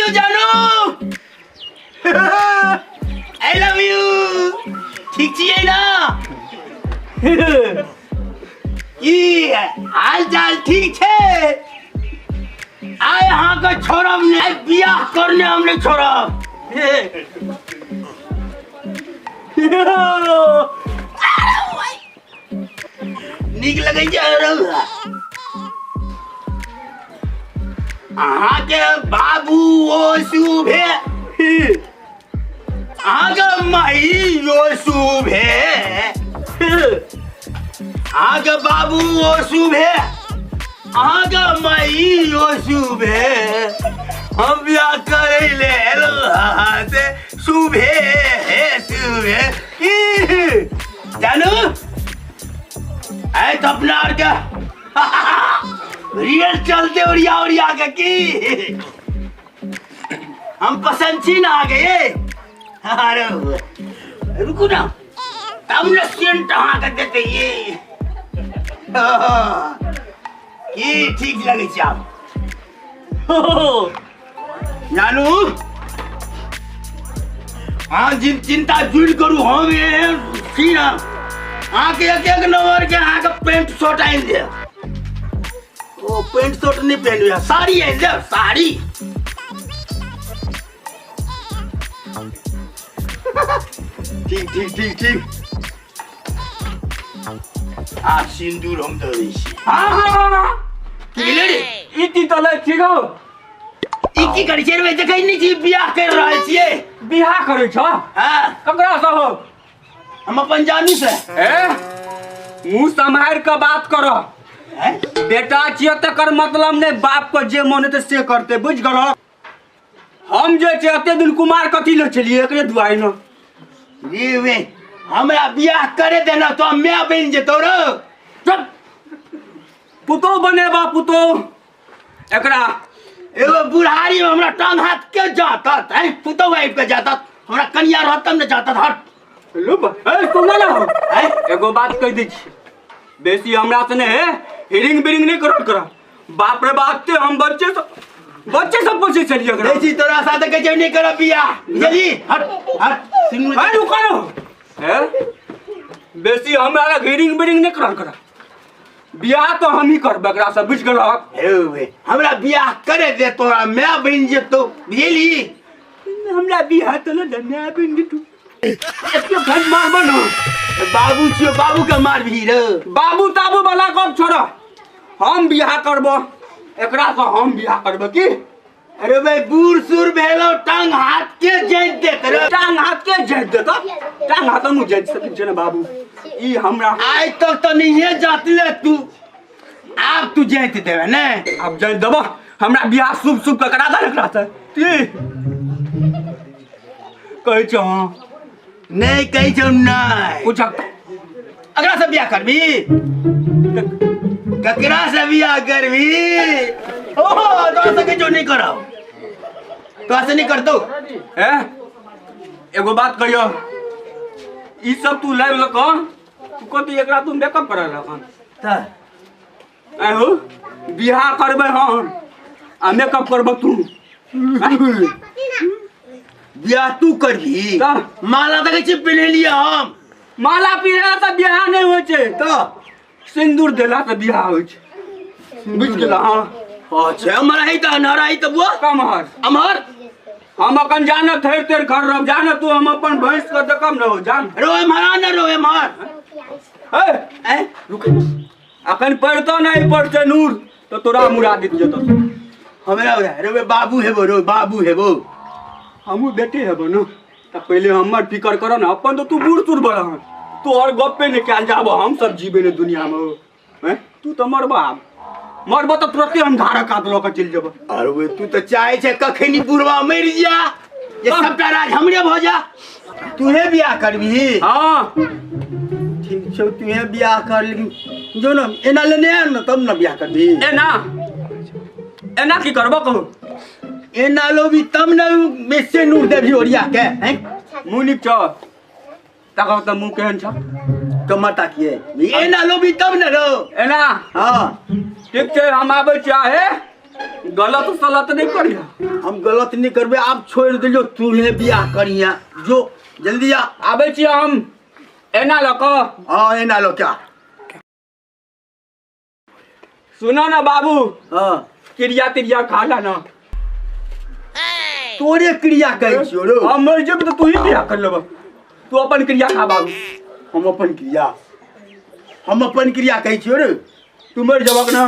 You जानू, I love you. ठीक छियै ना? की हाल चाल ठीक छै? आइ अहाँके छोड़ब नहि, आइ बियाह करने हम नहि छोड़ब। नीक लगै छै अहाँके बाबू ओ शुभे, अहाँके माई ओ शुभे, अहाँके बाबू ओ शुभे, अहाँके माई ओ शुभे। हम बियाह करै ले एलहुँ अहाँ से शुभे हे शुभे। की जानू, आइ तऽ अपना आरके रियल चलते ओरिया ओरिया के। की हम पसंद छी ना अहाँके? ये अरे रुकू ना, तब ने सेंट अहाँके देते। ये की ठीक लगै छै आब जानू? अहाँ चिंता जुड़ करू, हम एहन छी ना, अहाँके एक एक नंबर के अहाँके पेंट शर्ट आनि देब। ओ पेंट शर्ट नहि पहनबै, साड़ी आनि देब, साड़ी। ठीक ठीक ठीक ठीक। आ सिन्दूर हम दऽ दै छी। हाँ हाँ हाँ हाँ। की भेलै रे? ई की चलै छी गौ? ई की करै छियै रे? देखै नहि छी बियाह करि रहल छियै। बियाह करै छ? हाँ। ककरा से हो? हम अपन जानू से। ए, मुंह सम्हारि के बात कर। हैं? बेटा छियै तकर मतलब नहि बाप के जे मन हेतै से करतै, बुझि गेलह? हम जे छै एते दिन कुमार कथी ले छलियै, एकरे दुआरि न। रे वे, हमरा बियाह करे देना तो हम माय बनि जेतौ रो। चुप, पुतोह बनेबा पुतोह एकरा। एगो बुढ़ारी में हमरा टांग हाथ के जातत हैं, पुतोह आबि के जातत? हमरा कनिया रहत तब ने जातत। हट। लुब ए, सुन ना हो। हैं? एगो बात कहि दै छी, बेसी हमरा से ने हिरिंग बिरिंग नहि करल कर। बाप रे बाप, ते हम बच्चे सब पूछे चलिए एकरा। बेसी तोरा साथ कहै छै नहि करब बियाह, बुझली? हट हट, सुनू। ए, रुको ना। ए, बेसी हमरा लग हिरिंग बिरिंग नहि करल कर। बियाह तो हम ही करब एकरा से, बुझि गेलहक? हे बे, हमरा बियाह करे दे, तोरा माय बनि जेतौ, बुझली? हमरा बियाह तो न माय बनि जेतौ। एते घंट मारबो न। बाबू छियो, बाबू के मारबही रे? बाबू ताबू वाला गप छोड़, हम बियाह करबो एकरा से, हम बियाह करबो की। अरे भाई, बूढ़ सूर भेलो, टांग हाथ के जाइत देत रे। टांग हाथ के जाइत देत? टांग हाथ हम जाइत सकै छियै ने बाबू, ई हमरा आइ तक तऽ नहिये जातले तू, आब तू जाइत देबे ने? आब जाइत देबो। हमरा बियाह शुभ शुभ के करा दे एकरा से। की कहै छौ? हँ। नहि कहै छौ, नहि। पूछ। अकरा से बियाह करबी? ककरा से बियाह करबी? ओहो, तोरा से कहै छौ नहि करब, तोरा से नहि करतौ। ए, एगो बात कहियो, ई सब तू लाबि लऽ कऽ तू कथी एकरा तू मेकअप करऽ लऽ? तऽ आइ हो, बियाह करबै हम आ मेकअप करबऽ तू? बियाह तू करबी? तऽ? माला देखै छी पिन्हलियै हम। माला पिन्हला तऽ बियाह नहि होइ छै। तऽ सिन्दूर देला तऽ बियाह होइ छै, बुझि गेल? हँ। अच्छा, अमर है तऽ अनहर है तऽ बुआ। कमहर? अमहर। हम अखन जान थेर थेर घर रहब, जान तू, हम अपन भैंस के देखब न हो, जान। रो एम्हर आ न, रो एम्हर। ए। ऐं? रुक, अखन पढ़तो नहीं पढ़ते नूर तो तोरा मुड़ा दित जेतो। हमरा उड़ा रे बे, बाबू हेबो रो, बाबू हेबो। हमहूँ बेटे हेबो न, तऽ पहिले हमर फिकर कर न, अपन तो तू बूढ़ सूढ़ बड़ हन, तोहर गप्पे नहि कयल जाब। हम सब जीबे ने दुनिया में हैं? तू तऽ मरबा, आब मरबो तऽ तुरते हम धारक कात लऽ कऽ चलि जेबो। अरे वे, तू तऽ चाहे छै कखनी बुढ़वा मरि जा, जे सबटा राज हमरे भऽ जा। तूहे बियाह करबही? हाँ। ठीक छौ, तूहे बियाह कर, लेकिन जो न एना लेने आन न, तब न बियाह करबही। एना एना की करबो कहू? एना लोबी तब न बेसे नूर देबही ओरिया के, हैं? मुँह नीक छौ? तकब तऽ मुँह केहन छौ। कमर ताकिए, एना लोबी तब न रो। एना? हाँ। ठीक छै, हम आबै छी। हे। गलत सलत नहीं करिया। हम गलत नहीं करबे, आब छोड़ दिलियो, तू हे बियाह करिया, जो जल्दी आ। आबै छी हम एना लऽ कऽ। हाँ एना लो क्या। सुनो ना बाबू। हाँ। क्रिया तिरिया खा ला ना। तोरे क्रिया कहै छियो रो। हम मर जेबै तऽ तू ही बियाह कर लेबऽ, तू अपन क्रिया खा बाबू। हम अपन क्रिया, हम अपन क्रिया कहै छियो रे। तू मर जेबक ना।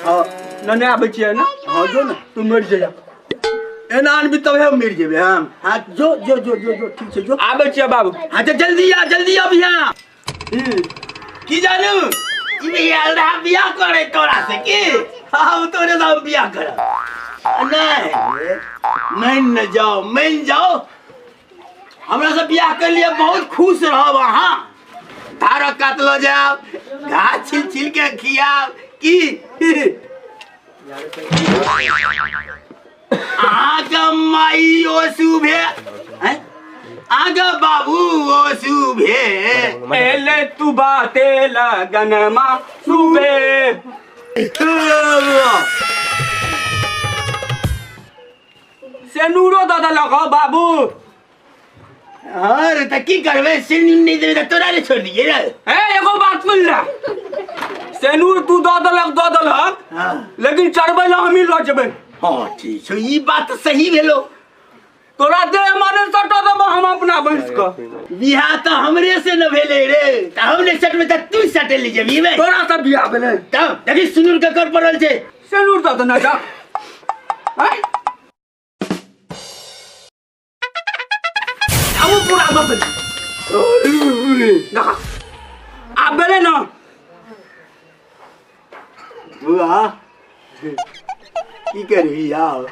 हाँ। ना नहीं आबै छियै ना। हाँ जो ना। तू मर जइया। एना आनबी तब हम मर जेबै हम। हाँ जो जो जो जो जो ठीक छै जो। आबै छियै बाबू। हाँ तो जल्दी आ, जल्दी आ भैया। की जानू ई भैया आयल रहा बियाह करे तोरा से की? हम तोरे से हम बियाह करब। नहीं मान न जाओ, मान जाओ, हमरा से बियाह कर लिए बहुत खुश रहब अहाँ। धारक काटलो जाओ, घास छिल छिल के खियाब की? अहाँके माई ओ शुभे, हैं? अहाँके बाबू ओ शुभे। एले तू बाते लगनमा शुभे। सेनूरो दऽ देलक हौ बाबू। हाँ रे, तऽ की करबै, सेनूर नहि देबै तऽ तोरा ने छोड़ि दियै रे। ए एगो बात सुन ले, सेनूर तू दऽ देलक दऽ देलक, हाँ। लेकिन चढ़बै लए हमही लऽ जेबै। हाँ ठीक छौ, ई बात सही भेलो। तोरा देह माने सटा देबो हम अपना भैंस के। बियाह तऽ हमरे से न भेलै रे, तऽ हम नहि सटबै तऽ तू सटे ले जेबही बे। तोरा से बियाह भेलै। तब देखी सिनूर ककर पड़ल छै। सिनूर दऽ देने जा। आँय? आब ओ पूरा गप भेलै। देखा। आब भेलै न। बुआ की करबी आब?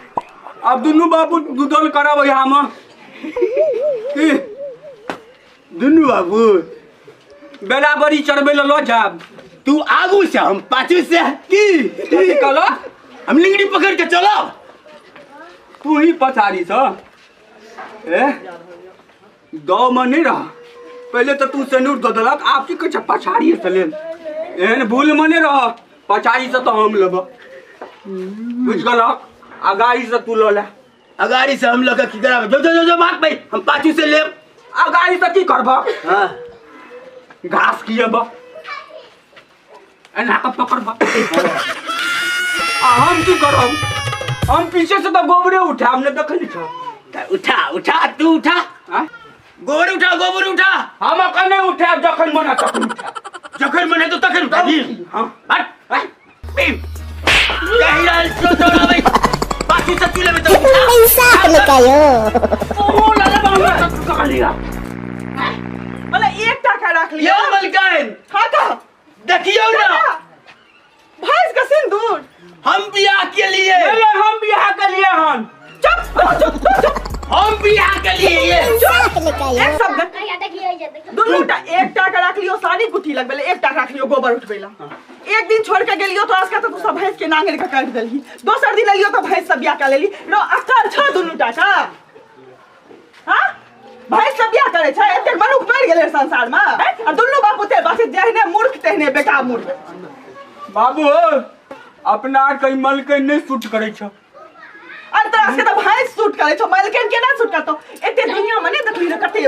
आब दुनू बाबू दुदल करब यहाँ में। की? दुनू बाबू बेलाबरी चढ़बै लए लऽ जायब। तू आगू से हम पाछू से। की? कथी कहलह? हम लिंगड़ी पकड़ के चलब। तू ही पछाड़ी से। ए गाँव में नहीं रह, पहले तो तू सिन्दूर दऽ देलक, आब की कहै छै पछाड़ी से लेब। एहन भूल में नहीं रह, पछाड़ी से तो हम लेब, बुझ गेलक? आ गाड़ी से तू लऽ ले। अगाड़ी से हम लऽ के की करब? जो जो जो जो भाग भाई, हम पाछू से लेब। आ गाड़ी से की करब? हाँ। घास खिएब, एना कऽ पकड़ब। आ हम की करब? हम पीछे से तऽ गोबरे उठायब, ने देखै नहि छौ? तऽ उठा उठा तू उठा। आँय? गोबर उठा, गोबर उठा। हम अखन नहि उठायब, जखन मन हैत तखन उठायब। जखन मन हेतौ तखन उठाबी। हाँ। हट, हट। कहि रहल छियौ तोरा भाई, पाछू से तू लेबै तऽ उठा। पैसा निकालो। ओहो लऽ लेबै हमरा तऽ कहलियै। मतलब एक टाका राख लियौ। यौ मलकाइन। हाँ तऽ। देखियौ ना। भैंस के सिंदूर। हम बियाह के लिए। नहीं, नहीं, हम बियाह के लिए हन। चुप, चुप, चुप, चुप। हम बियाह के लिए ये। चुप। एक शब्द। दुनू टा एक टाका राख लियौ, सानी कुट्टी लगबे ले, एक टाका राख लियौ गोबर उठबै ला। एक दिन छोड़ के गेलियौ तोरा सबके तऽ तू सब भैंस के नांगरि के काटि देलही, दोसर दिन एलियौ तऽ भैंस सब बियाह कऽ लेली। रो अक्कल छौ दुनू टाका? हाँ? भैंस सब बियाह करै छै? एतेक मनुख मरि गेलै संसार में। आ दुनू बापू ते बस जेहने मूर्ख तेहने बेटा मूर्ख। बाबू अपना आर कहीं मलके नहि सूट करै छौ। अरे तोरा सबके तऽ भैंस सूट करै छौ, मलके केना सूट करतौ? एते दुनिया में नहि देखली रे कते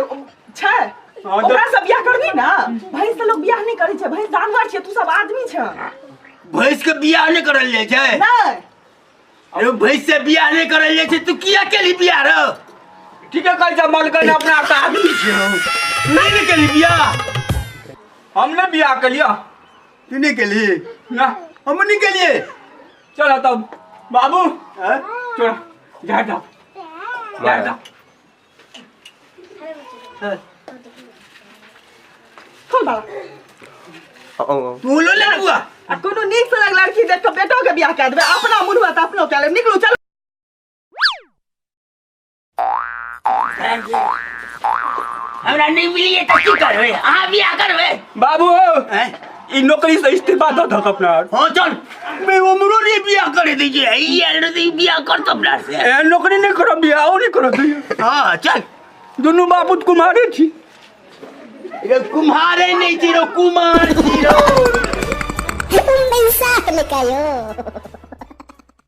छै। हाँ, ओकरा सब बियाह करबी ना? भैंस से लोग बियाह नहि करै छै, भैंस जानवर छै, तू सब आदमी छै। भैंस के बियाह नहि करल जाइ छै? नहि। अरे भैंस से बियाह नहि करल जाइ छै, तू किया केली बियाह रो? ठीके कहै छै मलकन, अपना आर तऽ आदमी छियै। नहि ने केली बियाह? हम नहि बियाह केलियै। तू नहि केली? ना। हम नहि केलियै। चल तब बाबू। हाँ? चल जा जा जा जा। खोल बाबा। तू लो ले बुआ। आ कोनो नीक सनक लड़की देख के बेटो के बियाह कए देबै, अपना मन हुआ तऽ अपनो कए लेब। निकलू चलू। हमरा नहीं मिलिए तऽ की करबै? अहाँ बियाह करबै? बाबू, हैं? ई नौकरी से इस्तीफा दऽ दहक अपना आर। हाँ चल, मैं उमरो नहीं बियाह करे दीजिए, ई आयल रही बियाह कर तो अपना से। ए नौकरी नहीं करब, बियाहो नहीं करब दियै। हाँ चल। दुनू बाबू कुम्हारे छी। रे कुम्हारे नहीं छी रो, कुमार छी रो। पैसा निकालो।